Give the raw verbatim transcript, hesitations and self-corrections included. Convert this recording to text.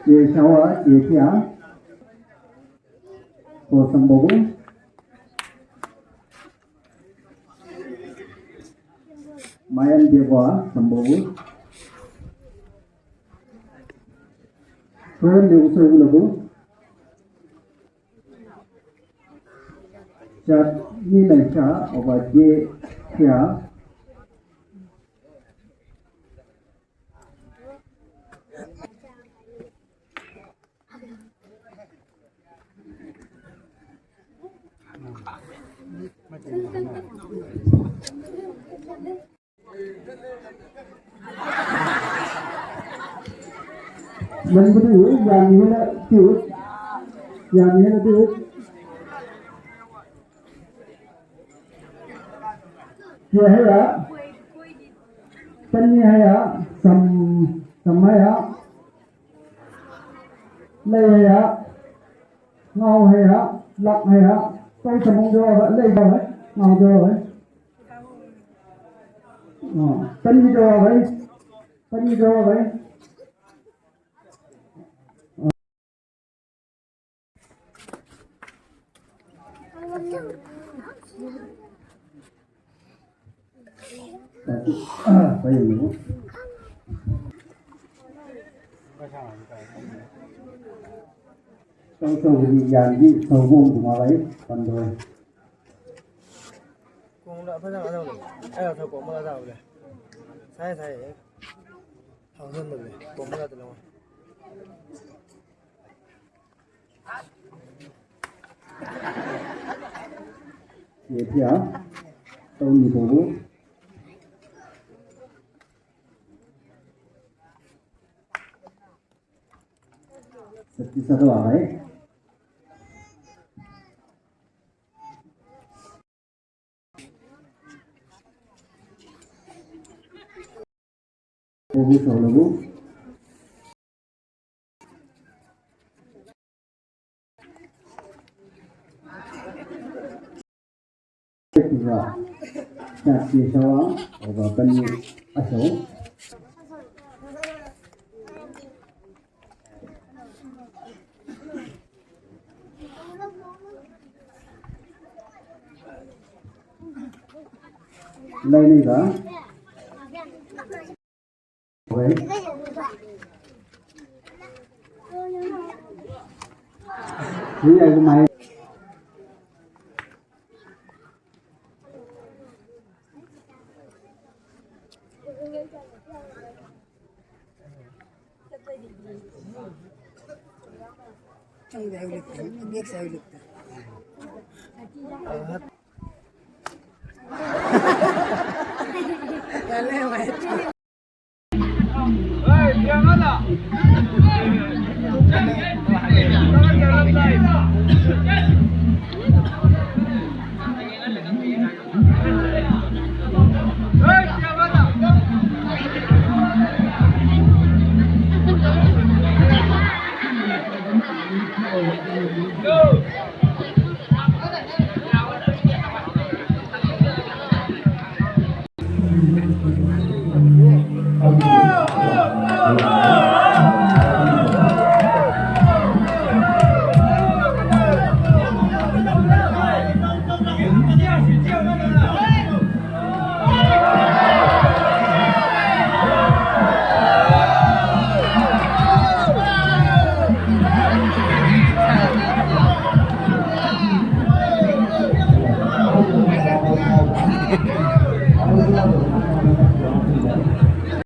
Ye sawa, ye sia. Ko sambogu. Mayan dia ko sambogu. Ko ne uso gulagu. Chat ni lai sa oba je sia. Yang betul, yang ni lah tiut, yang ni lah tiut. Sia haya, tani haya, sam, sam haya, lai haya, ngau haya, lak haya, tau samong jawa, lai jawa, ngau jawa. Oh, tani jawa, tani jawa. Tau tau ni yan di tau bong tu malai pandoi. Kung la pa na na. Ayo tau kung la tau le. Sai sai. Tau na le. Kung la tau. Ye sia, tau ni bobo. Sati satu agai. Obu solobu. Ketiga, sati sawa, oba bani aso. Lai ni ga. Oi. Ni ai mai.